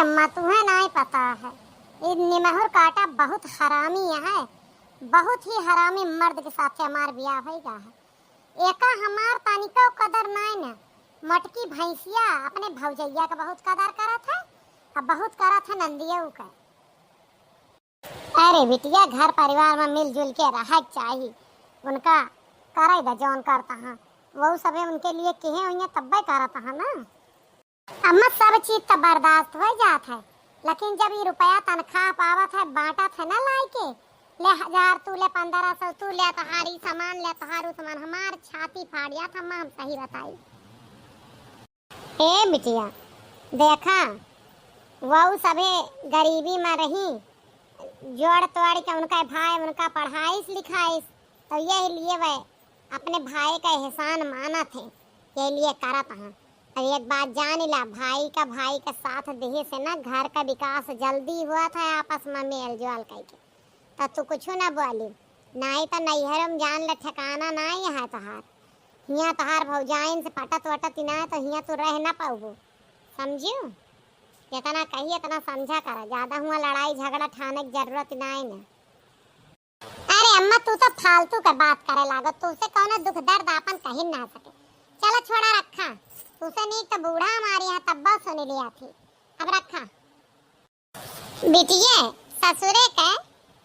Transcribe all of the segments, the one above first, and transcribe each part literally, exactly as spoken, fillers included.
अम्मा, तुहे नाहीं पता है, ई निमहुर काटा बहुत हरामी है, बहुत ही हरामी मर्द के साथे हमार बियाह भइगा है। एका हमार तनिको कदर नाहीं न, मोटकी भैंसिया अपने भौजैया के बहुत कदर करत है, अउर बहुत करत है नंदियो के। अरे बिटिया, घर परिवार में मिलजुल के रहक चाही। उनका करे द जौन करत हैं, वहू सबे उनके लिए किहे हुइया तब्बे करत हैं ना। अम्मा, सब चीज त बर्दाश्त होइ जात है, लेकिन जब ई रुपया तनख्वाह पावत है, बाँटत है ना लाई के, ले हजार तू, ले पन्द्रह सौ तू, ले तोहार ई सामान, ले तोहार ऊ सामान, हमार छाती फाड़ जात है अम्मा, हम सही बताई। ए बिटिया, देखा, वहू सभे गरीबी में रही, जोड़ तोड़ के उनका भाई उनका पढ़ाइस लिखाइस, तो यही लिए वह अपने भाई का एहसान मानत है, यही लिए करत हैं। अब एक बात जान ला, भाई का भाई का साथ देहे से ना घर का विकास जल्दी हुआ था, आपस में मेल जोल करके। त तू कुछु ना बोली, नाहीं त नैहर में जान ले ठिकाना नाहीं है तोहार। हियाँ तोहार भौजाइन से पटत वटत ही नाहीं त हियाँ तू रह ना पउबू, समझियो? जितना कही इतना समझा करा, ज्यादा हुआँ लड़ाई झगड़ा ठाने की जरूरत नाहीं न। अरे अम्मा, तू तो फालतू के बात करे लागो, तुसे कौनो दुख दर्द आपन कही ना सके। चला छोड़ा रखा, तुसे नीक तो बूढ़ा हमारे यहाँ तब्बा सुन लिया थी। अब रखा। बिटिये, ससुरे के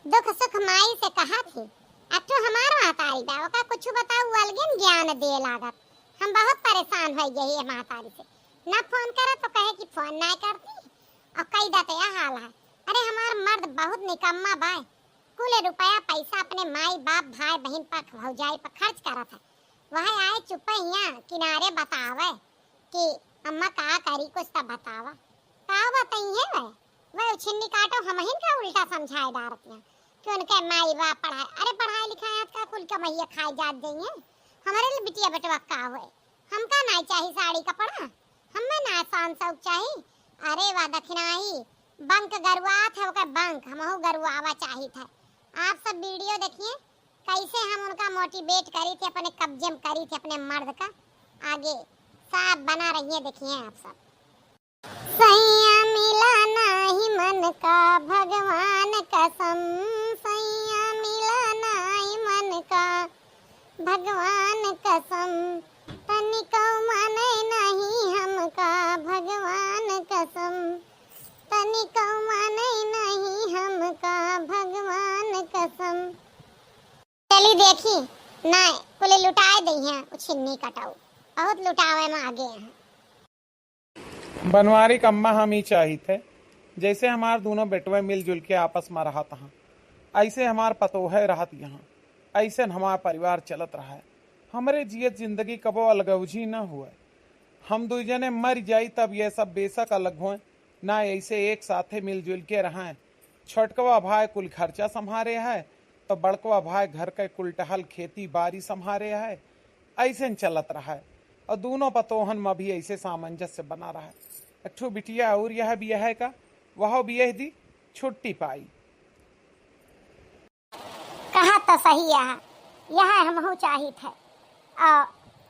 दुख सुख माई से कहा थी। अब तो हमार महतारी बा, ओका कुछ बताऊ, अलगे न ज्ञान दिए लागत। हम बहुत परेशान हो गए ये महतारी से। ना फोन करे तो कहे कि फोन ना करती, और कई दाते यह हाल है। अरे हमार मर्द बहुत निकम्मा बा, कुल रुपया पैसा अपने माई बाप भाई बहिन पर भौजाई पर खर्च करत है। वह आए चुप्पे हियाँ किनारे बतावे कि अम्मा का करी, कुछ तो बतावा। का बताई है वह? वह छिन्नी काटो, हमहिन का उल्टा समझाए डारत हैं कि उनके माई बाप पढ़ाए। अरे पढ़ाई लिखाए आज का कुल कमैया खाए जात जइए। हमारे लिए बिटिया बेटवा का हुए? हमका ना चाही साड़ी कपड़ा, हमें ना शान शौक चाही। अरे वाह दखिनाही, बंक गरुआत है ओकर बंक, हमहू गरुआवा चाहित है। आप सब वीडियो देखिए, कैसे हम उनका मोटिवेट करी थे, अपने कब्जे में करी थे, अपने मर्द का। आगे सब बना रही है, देखिए आप सब। सैया मिला नाही मन का भगवान कसम, सैया मिला नाही मन का भगवान कसम, तनिको माने नहीं हमका भगवान कसम, तनिको माने नहीं हमका भगवान कसम। चली देखी, ना कुले लुटाए दई हैं, उ छिन्नी कटाऊ, बहुत लुटावे में आगे हैं। बनवारी क अम्मा, हम ई चाहित है, जैसे हमार दूनों बेटवे मिलजुल के आपस में रहत हैं, ऐसे हमार पतोहे रहत यहाँ, ऐसे हमार परिवार चलत रहे। हमरे जियत जिंदगी कबो अलगौजी न हुए। हम दुई जने मर जाई तब ये सब बेशक अलग होए, ना ऐसे एक साथे मिलजुल के रहें। छोटकवा भाई कुल खर्चा संभारे है, तो बड़कवा भाई घर के कुल टहल खेती बारी संभारे है। ऐसे न चलत रहे और दूनों पतोहन में भी ऐसे सामंजस्य बना रहे। एक ठो बिटिया और यह बियाह का, वह बियाह दी छुट्टी पाई। कहा तो सही है, यह हमहू चाहित है। और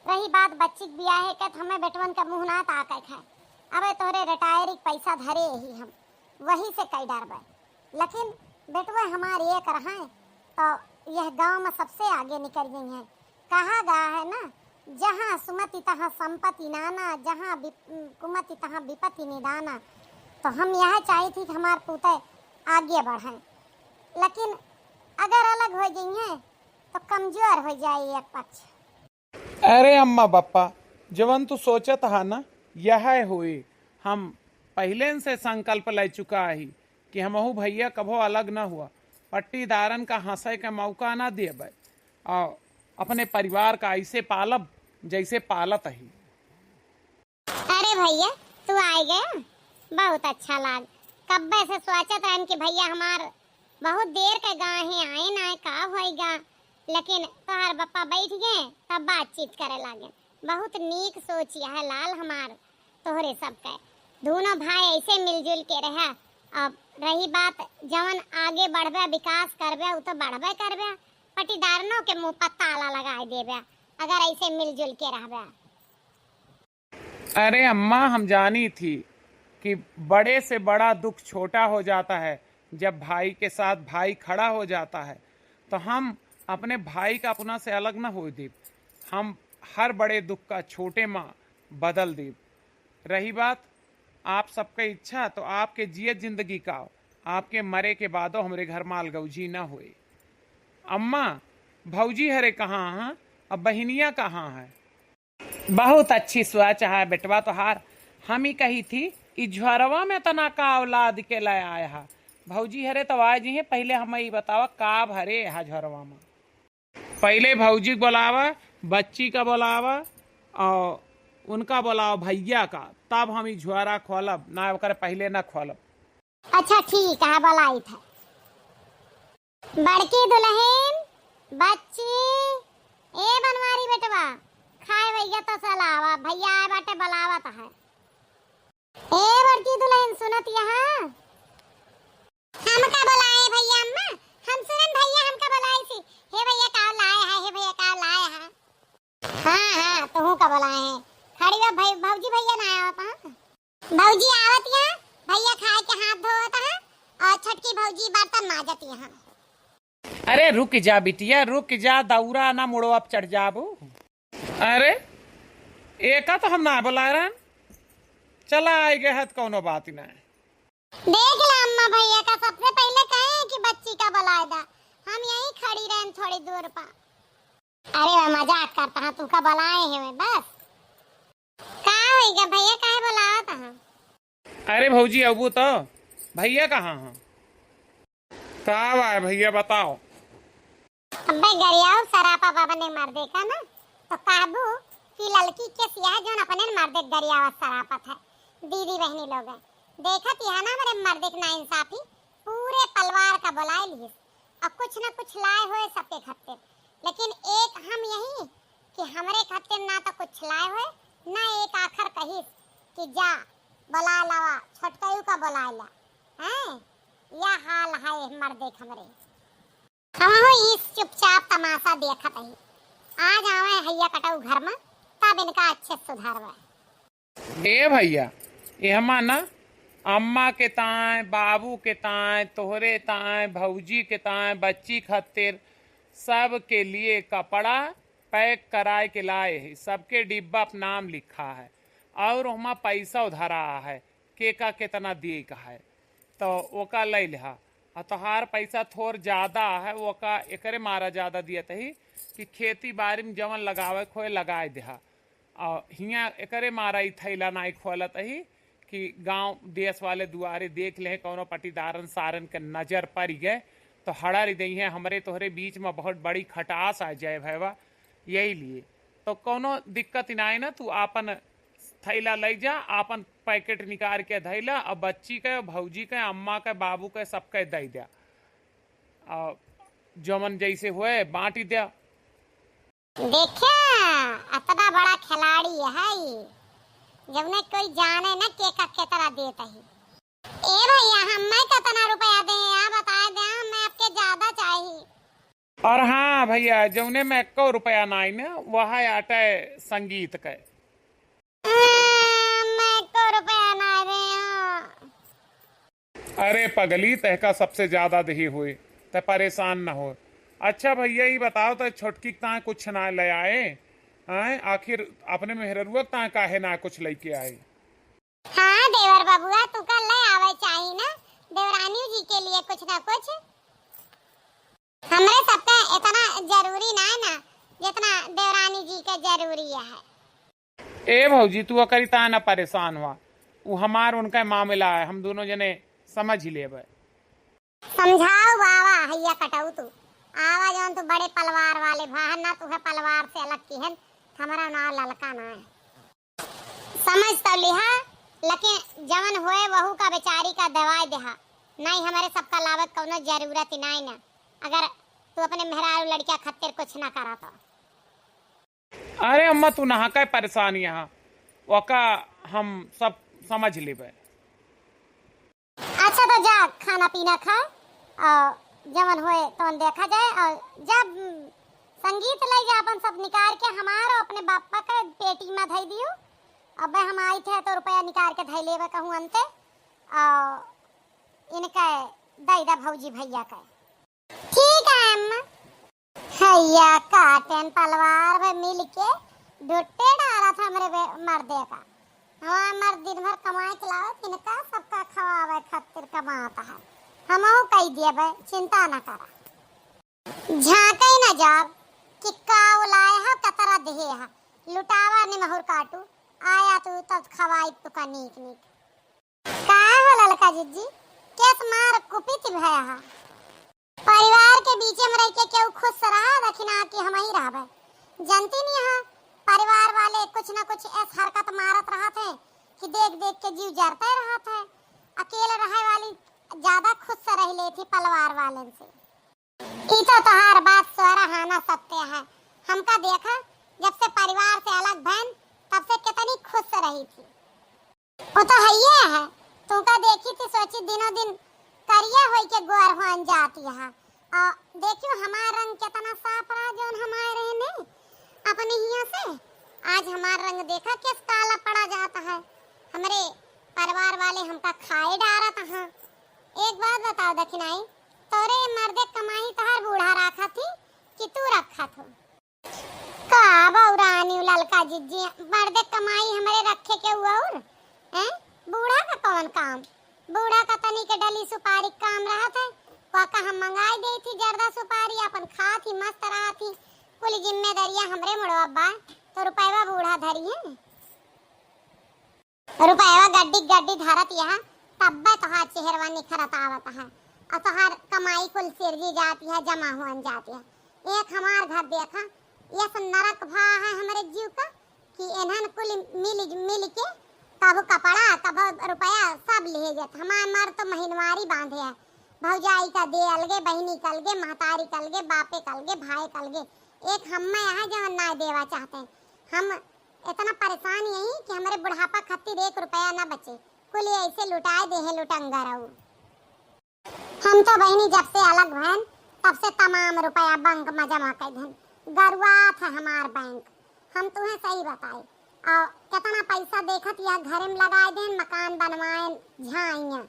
रही बात बच्ची के बियाहे के, तो हमें बेटवन का मुँह ना ताके है। अबे तोहरे रिटायरी के पैसा धरे ही हम, वही से कई डरबे। लेकिन बेटवे हमार एक रहें, तो यह गांव में सबसे आगे निकल गई हैं। कहा गया है ना, "जहाँ सुमति तहाँ संपत्ति नाना, जहाँ विप-, कुमति तहाँ विपत्ति निदाना।" तो हम यह चाहित ही कि हमार पूते आगे बढ़ें, लेकिन अगर अलग हो जाइए तो कमजोर हो जाए एक पक्ष। अरे अम्मा बप्पा, जवन तू सोचत हा ना, यह होए। हम पहले से संकल्प ले चुका ही कि हमहू भैया कभो अलग न हुआ, पट्टीदारन का हंसे के मौका न देबे और अपने परिवार का ऐसे पालब जैसे पालत ही। अरे भैया, तू आए गया, बहुत अच्छा लाग। कब्बे से सोचत रहन कि भैया हमार बहुत देर के गा हैं, आए ना आए, का होएगा, लेकिन तोहार बप्पा बैठ गए, तब बातचीत करे लागे। बहुत नीक सोच यह लाल हमार, तोहरे सबके। दूनों भाई ऐसे मिलजुल के रहा। अब रही बात जवन आगे बढ़बे, विकास करबे, उ तो बढ़बे करबे, पटीदारनों के मुंह पर ताला लगाए देबे, अगर ऐसे मिलजुल के रहबे। अरे अम्मा, हम जानी थी, कि बड़े से बड़ा दुख छोटा हो जाता है, जब भाई के साथ भाई खड़ा हो जाता है, तो हम अपने भाई का अपना से अलग ना होए देब, हम हर बड़े दुख का छोटे मा बदल देब। रही बात आप सबके इच्छा, तो आपके जियत जिंदगी का, आपके मरे के बादो हमरे घर मा अलगौजी ना होए। अम्मा, भौजी हरे कहाँ हैं? अब बहिनिया कहाँ है? बहुत अच्छी सोच है बेटवा तोहार। हम ही कही थी, "ई झोरवा में तना का औलाद के ले आए हा?" भौजी हरे तो आए जी हैं, पहले हम ई बतावा का भरे हा झोरवा में। पहले भौजी के बोलावा, बच्ची का बोलावा और उनका बोलावा भैया का, तब हम ई झोरा खोलब, ना ओकर पहले ना खोलब। अच्छा ठीक है, बोलाई था। बड़की दुल्हन, बच्ची, ए बनवारी बेटवा, खाए भैया तो सलावा, भैया आए बाटे, बोलावत है। ए बड़की दुल्हन, सुनत यहाँ? हमका बोलाए भैया अम्मा, हम सुनन भैया हमका बोलाए सी। हे भैया का लाए है, हे भैया का लाए है। हाँ, हाँ, तुहू का बोलाए हैं। खड़ी बा भाई, भौजी भैया ना आवत हैं। भौजी आवत यहाँ, भैया खाए के हाथ धोवत हैं और छोटकी भौजी बर्तन माजत यहाँ। अरे रुक जा बिटिया, रुक जा, दौरा ना मुड़वा पे चढ़ जाबू। अरे एका तो हम ना बोला रहन, चला आए गए है तो कौनो बात ही ना है। देख ला अम्मा, भैया का सबसे पहले कहे हैं कि बच्ची का बुलाए दा, हम यहीं खड़ी रहन थोड़ी दूर पा। अरे वह मजाक करता है, तू का बुलाए हैं वे बस। का होइगा भैया, काहे बुलावत हैं? अरे भौजी अबू तो भैया कहाँ हैं? का बा भैया बताओ। अबे गरियाओ सरापा बाबा ने मर देखा ना, तो कहबू कि ललकी के सिया जौन अपने मर देख गरियावा सरापत है। दीदी बहनी लोग देखत यहाँ ना हमरे मर देख ना इंसाफी पूरे पलवार का बुलाए लिहिस और कुछ न कुछ लाए हुए सबके खातिर, लेकिन एक हम यही कि हमरे खातिर ना तो कुछ लाए हुए, ना एक आखर कहिस कि जा बुला लावा, छोटकऊ का बुला ला। हैं, या हाल है हमर देख हमरे। हमहू इस चुपचाप तमाशा देखत ही। आज आवे हैया कटऊ घर में, तब इनका अच्छे सुधारवे। ए भैया, एहमा ना अम्मा के ताय, बाबू के ताय, तोहरे ताय, भौजी के ताय, बच्ची खातिर, सब के लिए कपड़ा पैक कराए के लाए है। सबके डिब्बा पे नाम लिखा है और ओहमा पैसा धरा है, के का केतना दिए का है, तो ओका ले लिहा। आ तोहार पैसा थोर ज्यादा है, ओका एकरे मारा ज्यादा दियत ही कि खेती बाड़ी में जवन लगावे के होए लगाए देहा। आ हियाँ एकरे मारा ई थैला नाई खोलत ही कि गांव देश वाले दुआरे देख ले, कौनो पटीदारन सारन के नजर पड़ गए तो हड़र दइहें, हमरे तोहरे बीच में बहुत बड़ी खटास आ जाए भैया। यही लिए तो कौनो दिक्कत ही नाई ना, तू आपन थैला ले जा, आपन पैकेट निकाल के धैला और बच्ची के, भौजी के, अम्मा के, बाबू के, सबके दे द्या। और जमन जैसे हुए बांटी द्या। देखा, अतना बड़ा खिलाड़ी है ई, जवने कोई जाने ना के का केतरा देत ही। ए भैया, हमें कितना रुपया दे, आप बता दे, हमें आपके ज्यादा चाहिए। और हाँ भैया, जौने में एको रुपया नाई ना, वह आटे संगीत के। हमें एको रुपया ना दे, हाँ। अरे पगली, तहका सबसे ज्यादा दही हुई, त परेशान न हो। अच्छा भैया, ई बताओ, त छोटकी के ताए कुछ ना ले आए? आए, आखिर अपने मेहररुआ के ताए काहे ना कुछ लेके आए? हाँ देवर बबुआ, तू का ले आवे चाही ना देवरानी जी के लिए कुछ ना कुछ। हमरे सबके इतना जरूरी ना है ना, जितना देवरानी जी के जरूरी है। ए भौजी, तू ओकरी ताए ना परेशान हुआ, उ हमार उनका मामला है, हम दोनों जने समझ ही लेबे। समझाओ बाबा, हैया कटाऊ तू, आवा जौन तू बड़े पलवार वाले भाहन ना, तुहे पलवार से अलग किहन, हमारा नाव ललका ना है। समझ तो लिहा, लेकिन जवन होए वहू का बेचारी का दवाई देहा, नहीं हमरे सबका लावत कौनो जरूरत ही नहीं ना, अगर तू अपने मेहरारू लड़किया खातिर कुछ ना करा तो। अरे अम्मा, तू नहा के परेशान यहाँ, ओका हम सब समझ लेबे। अच्छा तो जा, खाना पीना खा और जवन होए तवन देखा जाए, और जब संगीत ले जा अपन सब निकाल के हमार और अपने बापा के पेटी में धई दियो, अबे हम आइत है तो रुपया निकाल के धइ लेबे कहूँ अंते, और इनके दइ दा भौजी भैया के। ठीक है अम्मा। हैया काटेन पलवार में मिल के ढुट्टे डालत हमरे बे-, मर्दे का। हमार मर्द दिन भर कमाए के लावत, इनका सबका खवावे खातिर कमात है। हमहू कई दियबे, चिंता न करा। झांके न जाब कि का लाए है, कतरा देहे है। लुटावा निमहुर काटू, आया तू तब खवाई तुका नीक नीक। का हो ललका जिज्जी, केस मार कुपित भया हा? परिवार के बीचे में रह के केहू खुश रहा, दखिना कि हम ही रहबे। जनती नहीं हा, परिवार वाले कुछ न कुछ ऐस हरकत मारत रहत है कि देख देख के जीव जरते रहत है। अकेले रहे वाली ज्यादा खुश रह लेती पलवार वालन से। ई तो तोहार बात सोरह आना सत्य है। हमका देखा, जब से परिवार से अलग भैन, तब से कितनी खुश रही थी। वो तो हइये है, तुमका देखी थी सोची दिनों दिन करिया होई के गोर होन जाती है। और देखियो हमार रंग कितना साफ रहा जौन हमारे रहने अपने हिया से। आज हमार रंग देखा किस काला पड़ा जाता है। हमरे परिवार वाले हमका खाए डारत हैं। एक बात बताओ दखिनाई, तोरे मर्दे कमाई तोहार बूढ़ा राखा थी कि तू रखा थो? का बौरानी ललका जिज्जी, मर्दे कमाई हमरे रखे के हुआ और, हैं? बूढ़ा का कौन काम? बूढ़ा का तनी के डली सुपारी काम रहत है, वह का हम मंगाई दे थी जर्दा सुपारी, अपन खा थी, मस्त रहा थी, कुल जिम्मेदारियां हमरे मुड़वा बा, तो रुपयवा बूढ़ा धरी है। रुपयवा गड्डी गड्डी धरत यह, तब्बे तोहार चेहरवा निखरत आवत है, और तोहार कमाई कुल सिरजी जाती है, जमा होन जाती है। एक हमार घर देखा, ये सब नरक भा है हमरे जीव का, कि इन्हन कुल मिल, मिल के कभो कपड़ा, कभो रुपया सब ले जात। हमार मर तो महीनवारी बांधे है, भौजाई का दे अलगे, बहिनी का अलगे, महतारी का अलगे, बापे का अलगे, भाई का अलगे। एक हम्मे यहाँ जवन ना देवा चाहते हैं। हम इतना परेशान यही कि हमरे बुढ़ापा खातिर एक रुपया ना बचे, कुल ये ऐसे लुटाए दे हैं लुटंगर। और हम तो बहिनी जब से अलग भैन, तब से तमाम रुपया बैंक में जमा कर देन। गरुआत है हमार बैंक, हम तुम्हें सही बताई। और कितना पैसा देखत या घरे में लगाए देन, मकान बनवाए झाइया।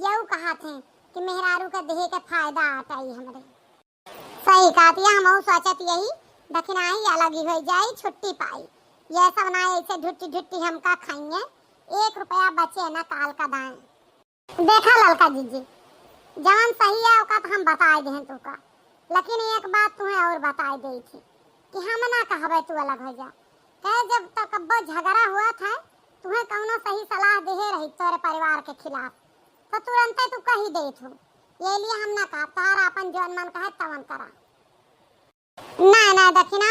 यू कहा थे कि मेहरारू के देहे के फायदा आटाई हमरे। सही कहत या, हमहू सोचत यही, दखिनाही अलग ही हो जाई, छुट्टी पाई। ये सब ना ऐसे ढुट्टी ढुट्टी हमका खाइए, एक रुपया बचे ना काल का दाएं। देखा ललका जिज्जी, जवन सही है ओका तो हम बताए देहन तुका, लेकिन एक बात तुम्हें और बताए दे थी कि हम ना कहबे तू अलग हो जा। कहे जब तक अब्बो झगड़ा हुआ था, तुम्हें कौनो सही सलाह देहे रही तोरे परिवार के खिलाफ, तो तुरंते तू कही देत हो। ये लिए हम ना कहा, तार आपन जौन मन कहे तवन करा। ना, ना, दखिना,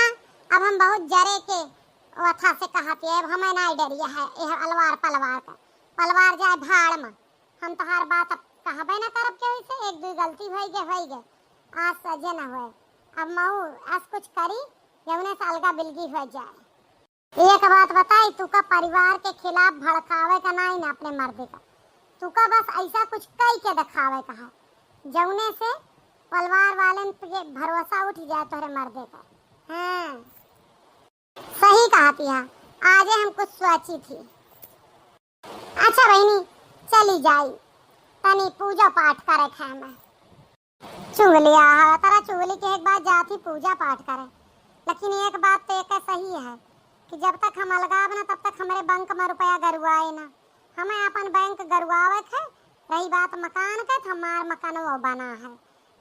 अब हम बहुत जरे के वथा से कहत है, अब हमें ना डरिया है, यह अलवार पलवार का। पलवार जाए भाड़ में। हम तोहार बात अब कहबे ना करब केहू से, एक दुई गलती होई गे, होई गे। आज सजे ना होए। अब मऊ आज कुछ करी, जौने से अलगा बिलगी हो जाए। एक बात बताई, तुका परिवार के खिलाफ भड़कावे का नाई ना अपने मर्दे का, तुका बस ऐसा कुछ कई के दिखावे का है, जौने से पलवार वालन पे भरोसा उठ जाए तोहरे मर्दे का। हाँ, सही कहा पिया, आजे हम कुछ सोची थी। अच्छा बहिनी, चली जाई, तनी पूजा पाठ करे खाए में। चुगलिया है, तारा चुगली के एक बात जाती पूजा पाठ करे, लेकिन एक बात तो एक सही है कि जब तक हम अलगाव ना तब तक हमरे बैंक में रुपया गरुआए ना। हमें अपन बैंक गरुआवे के है। रही बात मकान के, तो हमार मकान वो बना है।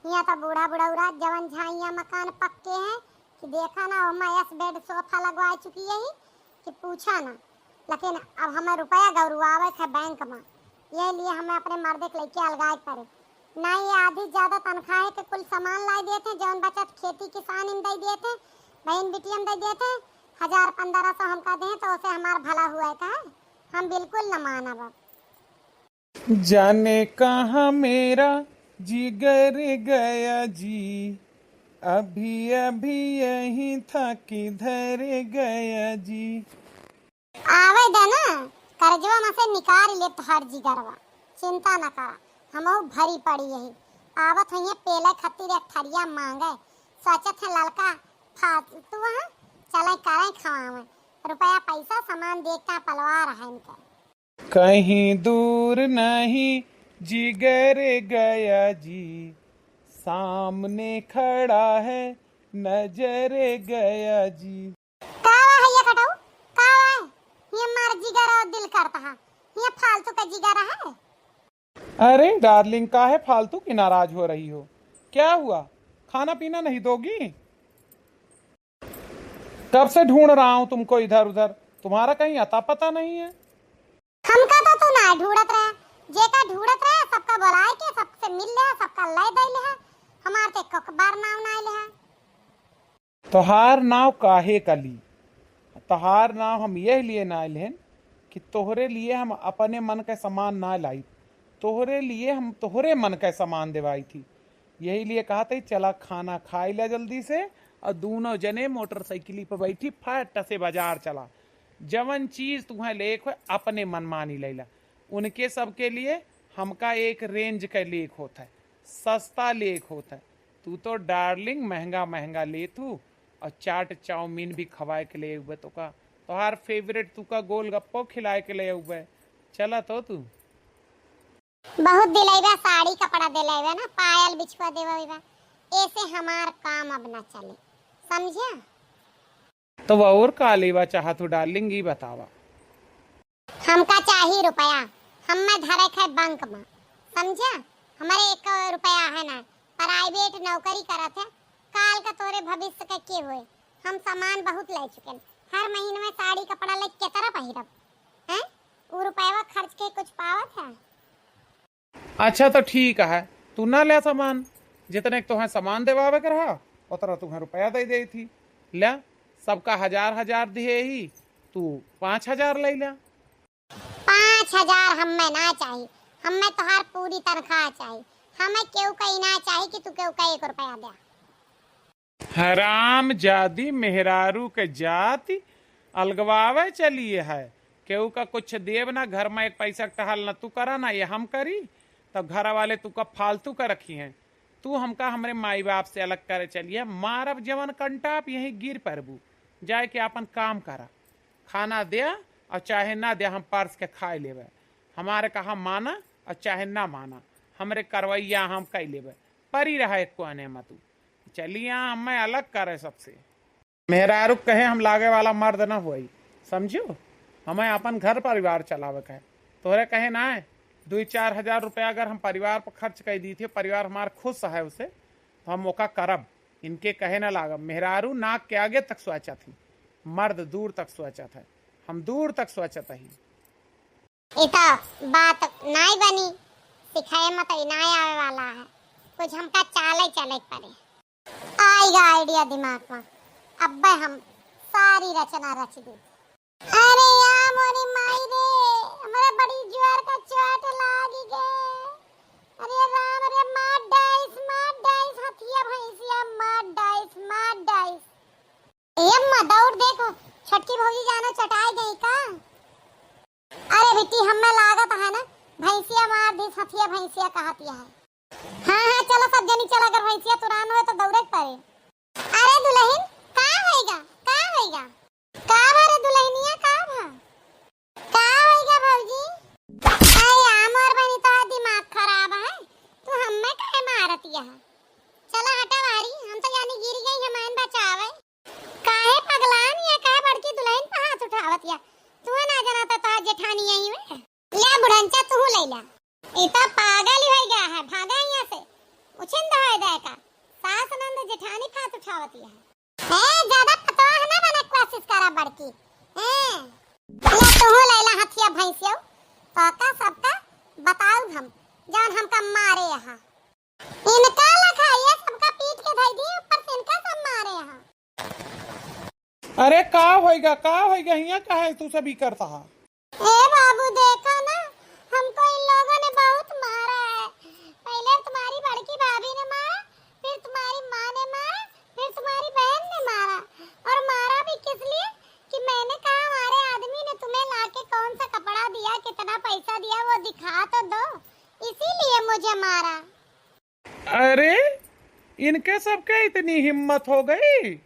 यहाँ तो बूढ़ा बुढ़ौरा जवन झाइया मकान पक्के हैं कि देखा ना, ओमा यस बेड सोफा लगवा चुकी है कि पूछा ना। लेकिन अब हमें रुपया गरुआवे के बैंक में, ये लिए हमें अपने मर्दे के लेके अलगाए पड़े। ना ये आधी ज्यादा तनख्वाह के कुल सामान लाई देते, जौन बचत खेती किसान इन दे देते, बहन बिटियम दे देते, हजार पन्द्रह सौ हमका दें तो उसे हमार भला हुआ का है। हम बिल्कुल न मानब। जाने कहाँ मेरा जिगर गया जी, अभी अभी यहीं था किधर गया जी। आवे दे ना, करजवा में से निकाल ले तोहार जिगरवा, चिंता न करा, हमहू भरी पड़ी यही। आवत हुई पेले खातिर एक थरिया मांगे, सोचत है ललका फालतू, हाँ, चले करे खवावे। रुपया पैसा सामान देख का पलवा रहा इनका। कहीं दूर नहीं जिगर गया जी, सामने खड़ा है नजर गया जी। का हुआ है ये खटाऊ? का हुआ है? ये मार जिगर और दिल करता है, ये फालतू का जिगर है। अरे डार्लिंग, काहे फालतू की नाराज हो रही हो? क्या हुआ, खाना पीना नहीं दोगी? कब से ढूंढ रहा हूँ तुमको इधर उधर, तुम्हारा कहीं अता पता नहीं है। हमका तो तू ना ढूंढत रहे, जेका ढूंढत रहे सबका बुलाए के सबसे मिल ले, सबका ले दे ले। हमार ते कोक बार नाव ना ले। तोहार नाव काहे का ली? तोहार नाव हम यह लिए ना लेन कि तोहरे लिए हम अपने मन के सामान ना लाई, तोहरे लिए हम तोहरे मन के सामान देवाई थी। यही लिए कहा था, चला खाना खाई ला जल्दी से, और दोनों जने मोटरसाइकिल पर बैठी फट से बाजार चला। जवन चीज तुम्हें लेक हो अपने मनमानी लैला। उनके सबके लिए हमका एक रेंज का लेक होत है, सस्ता लेक होत है। तू तो डार्लिंग महंगा महंगा लेत हू, और चाट चाउमीन भी खवाए के ले अउबे तोका, तोहार फेवरेट तू का गोलगप्पो खिलाए के ले अउबे। चला तो तू। बहुत दिलैबा, साड़ी कपड़ा दिलैबा ना, पायल बिछुआ देवा, ऐसे हमार काम अब ना चले, समझा? तो और का लेवा चाहत हो डार्लिंग, ई बतावा। हमका चाही रुपया, हम्मे धरे खे बैंक में, समझा? हमारे एक रुपया है ना, प्राइवेट नौकरी करत है, काल का तोरे भविष्य के के होए? हम सामान बहुत ले चुके हैं, हर महीने में साड़ी कपड़ा ले केतरा पहिरब, हैं? उ रुपया खर्च के कुछ पावत है? अच्छा तो ठीक है, तू ना ल्या सामान, जितने के तोहें सामान देवावे के रहा, उतना तुम्हें रुपया दे दे थी। ल्या, सबका हजार हजार दिए ही, तू पाँच हजार ले ल्या। पाँच हजार हम्मे ना चाही, हम्मे तोहार पूरी तनख्वाह चाही। हम्मे केहू का ई ना चाही कि तू केहू का एक रुपया द्या। हराम जादी मेहरारू के जाति अलगवावे चलिए है। केहू का कुछ देब ना, घर में एक पैसा के टहल न तू करा ना ये हम करी, तब घर वाले तू का फालतू का रखी हैं। तू हमका हमरे माई बाप से अलग करे चलिए, मारब जवन कंटाप यहीं गिर परबू। जाए के आपन काम करा, खाना द्या और चाहे ना द्या, हम परस के खाए लेबे। हमारे कहा माना और चाहे ना माना, हमरे करवैया हम कई लेबे। परी रहा एक कोने में तू। चलिया हमें अलग करे सबसे। मेहरारू कहे हम लागे वाला मर्द न होई, समझो? हमें अपन घर परिवार चलावे के है। तोहरे कहे ना है, दुई चार हजार रुपया अगर हम परिवार पर खर्च कर दी थी, परिवार हमार खुश है उसे, तो हम ओका करब। इनके कहे ना लागब। मेहरारू नाक के आगे तक सोचत ही, मर्द दूर तक सोचत है, हम दूर तक सोचत ही। ई तो बात नाई बनी, सिखाए में तो ई नाई आवे वाला है, कुछ हमका चाले चले के पड़े। आइगा आइडिया दिमाग में, अब्बे हम सारी रचना रच दी। अरे या मोरी माई रे, हमरे बड़ी जोर का चोट लागी गे। अरे राम रे, मार डाइस, मार डाइस, हथिया भैंसिया, मार डाइस, मार डाइस। ए अम्मा, दौड़ देखो, छोटकी भौजी जानो चटाई गई का? अरे बिट्टी, हमें लागत है ना, भैंसिया मार दी, हथिया भैंसिया कहतिया है। हाँ, हाँ, चलो सब जनी चला, अगर भैंसिया तुरान होए तो दौड़े के पड़े। अरे दुल्हन, का होइगा, का होइगा? का भा रे दुल्हनिया, का भा? का होइगा भौजी? अरे या मोर बहिनी, तोहार दिमाग खराब है, तू हमें काहे मारतिया है? चला हटा बाहरी, हम तो जानी गिर गई, हम आइन बचावे। काहे पगलान या काहे बड़की दुल्हन पे हाथ उठावत या? तू ना जाना तो तोहार जेठानी आई हुए। ले बुढ़नचा तू ले ला। ई तो पागल ही हो गया है, भागा यहाँ से। उछिन दहाय दे का। सास नंद जेठानी पे हाथ उठावत या। ए, ज्यादा पतवाह ना बने कोशिश करा बड़की। ए, ले तू ले ला हथिया भैंसियो। तो का सबका बताऊ हम, जौन हमका मारे यहाँ। इनका लखा ये सबका पीट के धई दी, ऊपर से इनका सब मारे यहाँ। अरे का होइगा, का होइगा, हियाँ काहे तू सब ई करता हा? ए बाबू, देखा ना, हमको इन लोगों ने बहुत मारा है। पहले तुम्हारी बड़की भाभी ने मारा, फिर तुम्हारी माँ ने मारा, फिर तुम्हारी बहन ने मारा। और मारा भी किस लिए कि मैंने कहा, हमारे आदमी ने तुम्हें लाके कौन सा कपड़ा दिया, कितना पैसा दिया, वो दिखा तो दो, इसीलिए मुझे मारा। अरे, इनके सबके इतनी हिम्मत हो गई,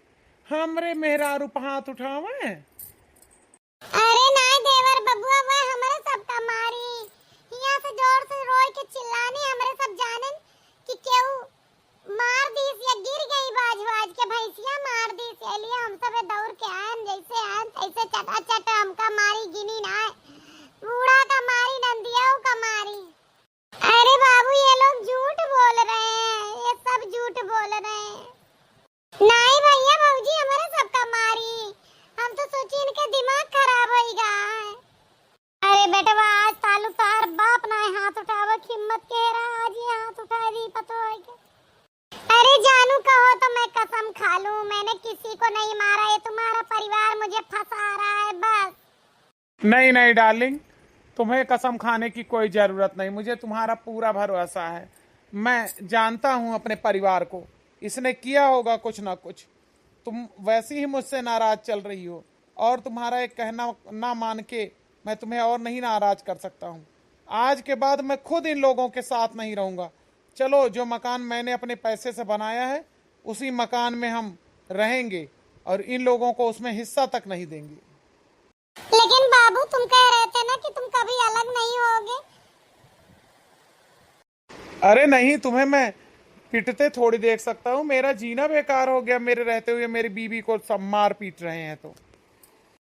हमरे मेहरारू पे हाथ उठावे? नहीं, नहीं डार्लिंग, तुम्हें कसम खाने की कोई ज़रूरत नहीं, मुझे तुम्हारा पूरा भरोसा है। मैं जानता हूँ अपने परिवार को, इसने किया होगा कुछ ना कुछ। तुम वैसे ही मुझसे नाराज़ चल रही हो और तुम्हारा एक कहना ना मान के मैं तुम्हें और नहीं नाराज़ कर सकता हूँ। आज के बाद मैं खुद इन लोगों के साथ नहीं रहूँगा। चलो, जो मकान मैंने अपने पैसे से बनाया है, उसी मकान में हम रहेंगे और इन लोगों को उसमें हिस्सा तक नहीं देंगे। लेकिन बाबू, तुम कह रहे थे ना कि तुम कभी अलग नहीं होगे। अरे नहीं, तुम्हें मैं पिटते थोड़ी देख सकता हूँ। मेरा जीना बेकार हो गया, मेरे रहते हुए मेरी बीवी को सब मार पीट रहे हैं तो।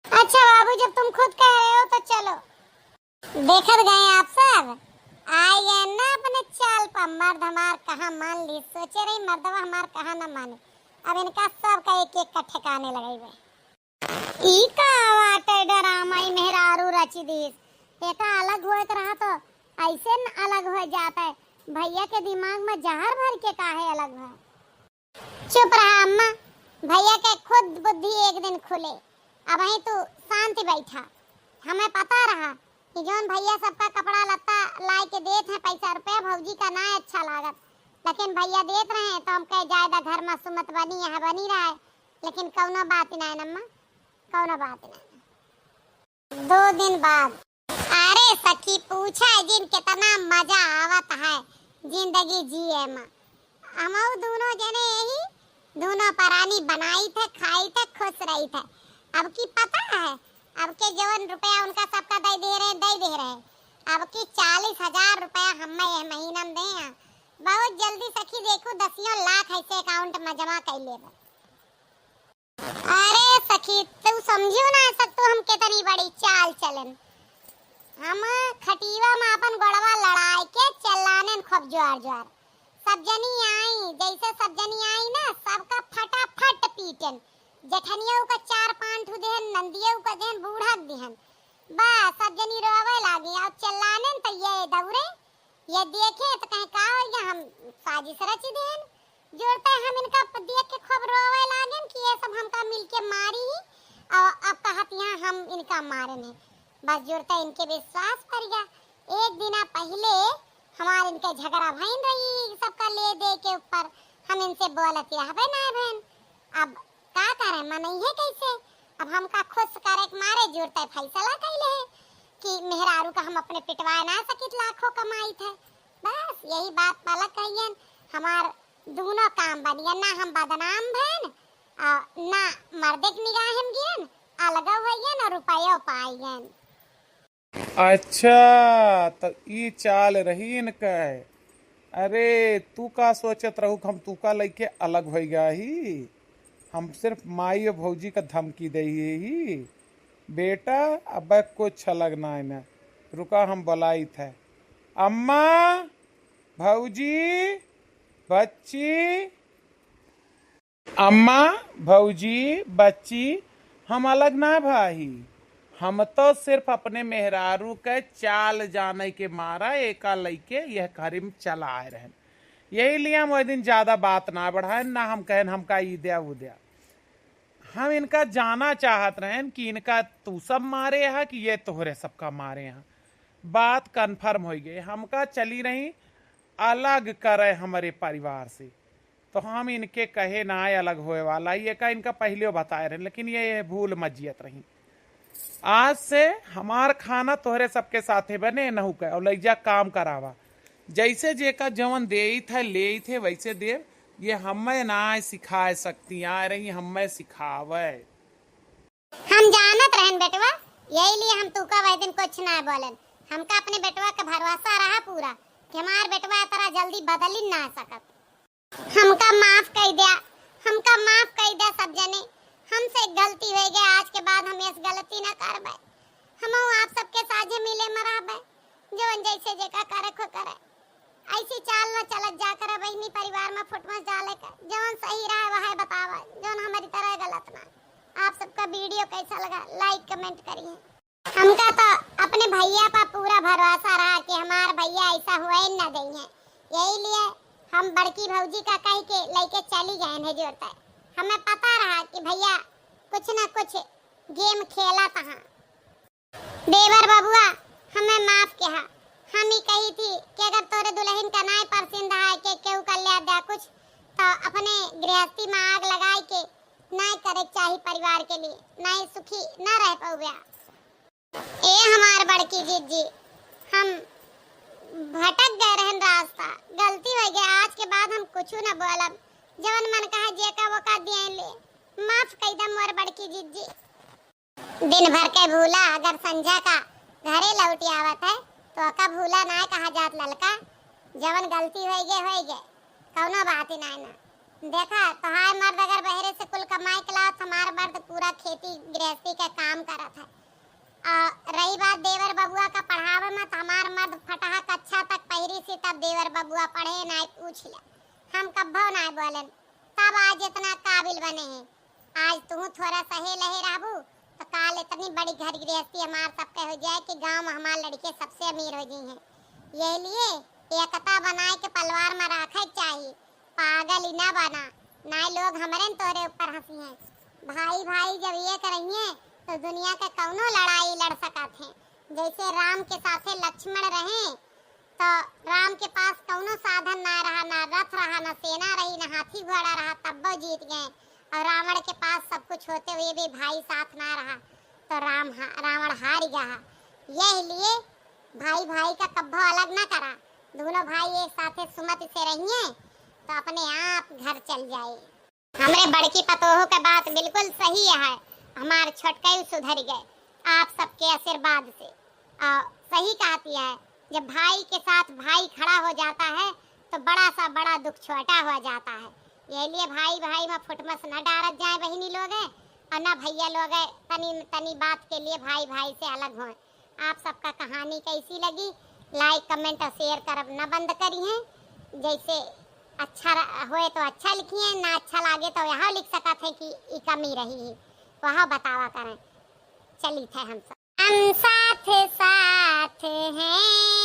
अच्छा बाबू, जब तुम खुद कह रहे हो तो चलो। देखत गए आप सब, आए गए ना अपने चाल पर। मर्द हमार कहाँ मान ली, सोचे रही मर्दवा हमार कहाँ ना माने। अब इनका सबका एक एक का ठिकाने लगाई बे। ई का बाटे डरामा ई मेहरारू रची दीस। एका अलग होए के रहा तो ऐसे न अलग हो जाता है। भैया के दिमाग में जहर भर के काहे अलग है? चुप रहा अम्मा, भैया के खुद बुद्धि एक दिन खुले। अबहीं तू शांति बैठा। हमें पता रहा कि जौन भैया सबका कपड़ा लत्ता लाए के देत हैं, पैसा रुपया, भौजी का ना अच्छा लागत, लेकिन भैया देत रहे तो हम कहे, "जाए दा, घर में सुमत बनी, यहाँ बनी रहे।" लेकिन कौनो बात ना है अम्मा, कौनो बात ना है। दो दिन बाद। अरे सखी, पूछा जिन कितना मजा आवत है जिंदगी जिए में। हमहू दोनों जने यही, दोनों परानी बनाई थे, खाई थे, खुश रही थे। अब की पता है, अब के जवन रुपया उनका सबका दे दे रहे, दे दे रहे। अब की चालीस हजार रुपया हमें यह महीना में दे हैं। बहुत जल्दी सखी, देखो, दसियों लाख ऐसे अकाउंट में जमा कर लेबे। अरे सखी, तू समझियो ना सकतो हम कितनी बड़ी चाल चलन। हम खटीवा में अपन गोड़वा लड़ाए के चिल्लानेन खूब जोर जोर। सब जनी आई, जैसे सब जनी आई ना, सबका फटाफट पीटेन। जेठनियऊ का चार पांच ठू देहन, नंदियऊ का देहन, बूढ़ा के देहन। बस सब जनी रोवे लागी और चिल्लानेन तो ये दौड़े, ये देखे तो कहें का हो गया, हम साजिश रची देहन। जोरते हम इनका प-, देख के खूब रोवे लागेन कि ये सब हमका मिलके मारी ही, और अब कहत यहाँ हम इनका मारेन है। बस जोरते इनके विश्वास पर गया। एक दिना पहिले हमार इनके झगड़ा भइन रही, सबका ले दे के ऊपर हम इनसे बोलत यह बे ना बहन। अब का करे, मनइहे कैसे? अब हमका खुश करे के मारे जोरते फैसला कैले है कि मेहरारू का हम अपने पिटवाए ना सकित, लाखों कमाई थे। बस यही बात पलक कहियन, हमार दोनों काम बनियन, ना हम बदनाम भएन और ना मर्दे के निगाह में गिरन, अलगो होइयन और रुपयो पाइयन। अच्छा, त ई चाल रही इनके। अरे, तू का सोचत रहू कि हम तू का लइके अलग होइ गया ही? हम सिर्फ माई और भौजी का धमकी दे ही। बेटा, अब कुछ अलग ना है ना। रुका, हम बुलाई थे। अम्मा, भौजी, बच्ची, अम्मा, भौजी, बच्ची, हम अलग ना भाई। हम तो सिर्फ अपने मेहरारू के चाल जाने के मारा एका लइके यह घर में चला आए रहन। यही लिए हम वह दिन ज्यादा बात ना बढ़ाएन, ना हम कहेन हमका ई द्या, ऊ द्या। हम इनका जाना चाहत रहन कि इनका तू सब मारे हा कि ये तोहरे सबका मारे हा। बात कन्फर्म होइ गई। हमका चली रही अलग करे हमरे परिवार से, तो हम इनके कहे ना अलग होए वाला, ये का इनका पहले बताए रहे, लेकिन ये, ये भूल मजियत रही। आज से हमार खाना तोहरे सबके साथे बने, नहु के, और लइजा काम करावा। जैसे जेका जवन देइत है, लेइत है, वैसे देव। ये हमें ना सिखाए सकती, आ रही हमें सिखावे। हम जानत रहन बेटवा, यही लिए हम तूका वह दिन कुछ ना बोलन। हमका अपने बेटवा का भरोसा रहा पूरा कि हमार बेटवा इतना जल्दी बदल ही ना सकत। हमका माफ कई द्या, हमका माफ कई द्या सब जने। हमसे एक गलती होइ गया, आज के बाद हम ऐस गलती ना करबे। हमहू आप सबके साझे मिले में रहबे, जवन जैसे जेका करे खो करे। ऐसी चाल न चलत जा करे बहिनी, परिवार में फुट मत डाले के। जवन सही रहे वह बतावा, जवन हमारी तरह गलत ना। आप सबका वीडियो कैसा लगा, लाइक कमेंट करिए। हमका तो अपने भैया पर पूरा भरोसा रहा कि हमार भैया ऐसा हुए न देंगे, यही लिए हम बड़की भौजी का कह के लेके चली गए हैं जोरते। हमें पता रहा कि भैया कुछ न कुछ गेम खेला तहाँ। देवर बबुआ, हमें माफ किहा। हम ई कही थी कि अगर तोरे दुलहिन का नाय परसिंद है कि केहू का ल्या द्या कुछ, तो अपने गृहस्थी में आग लगाए के नाय करे चाही परिवार के लिए, नाय सुखी ना रह पउब्या। ए हमार बड़की जिज्जी, हम भटक गए रहन रास्ता, गलती होइ गए। आज के बाद हम कुछु न बोलब, जवन मन कहा जेका वोका दिए ले, माफ कई दम मोर बड़की जिज्जी। दिन भर के भूला अगर संझा का घरे लौटी आवत है, तो ओका भूला नाय कहा जात ललका। जवन गलती होइ गए, होइ गए, कौनो बात ही नाय ना। देखा, तोहार मर्द अगर बहरे से कुल कमाई के लावत, हमार मर्द पूरा खेती गृहस्थी के काम करत है। और रही बात देवर बबुआ का पढ़ावे में, तो हमार मर्द फटहा कक्षा तक पहिरी से तब देवर बबुआ पढ़े, नाय पूछ लिया। हम कब्बो नाय बोलेन, तब आज इतना काबिल बने हैं। आज तू थोड़ा सहे लहे रहबू, तो काल इतनी बड़ी घर गृहस्थी हमार सबके हो जाए कि गांव में हमार लड़के सबसे अमीर हो जाई हैं। यही लिए एकता बनाए के पलवार में रखे के चाही। पागल ही ना बना, नाय लोग हमरे न तोरे ऊपर हंसी हैं। भाई भाई जब एक रहिए, तो दुनिया के कौनो लड़ाई लड़ सकत हैं। जैसे राम के साथे लक्ष्मण रहे, तो राम के पास कौनो साधन ना रहा, ना रथ रहा, ना सेना रही, ना हाथी घोड़ा रहा, तब्बो जीत गए। और रावण के पास सब कुछ होते हुए भी भाई साथ ना रहा, तो राम हा-, रावण हार गया। यही लिए भाई भाई का कब्बो अलग ना करा, दोनों भाई एक साथे सुमति से रहिए, तो अपने आप घर चल जाए। हमरे बड़की पतोह के बात बिल्कुल सही है, हमार छोटकई सुधर गए आप सबके आशीर्वाद से। आ, सही कहती है, जब भाई के साथ भाई खड़ा हो जाता है, तो बड़ा सा बड़ा दुख छोटा हो जाता है। यही लिए भाई भाई में फुटमस न डारत जाए बहिनी लोग, और ना भैया लोग तनी तनी बात के लिए भाई भाई से अलग होए। आप सबका कहानी कैसी लगी, like, comment और share करब न बंद करिए। जैसे अच्छा र-, होए तो अच्छा लिखिए, ना अच्छा लागे तो यहाँ लिख सकत हैं कि ई कमी रही है, वह बतावा करें। चलित है हम सब, हम साथ साथ हैं।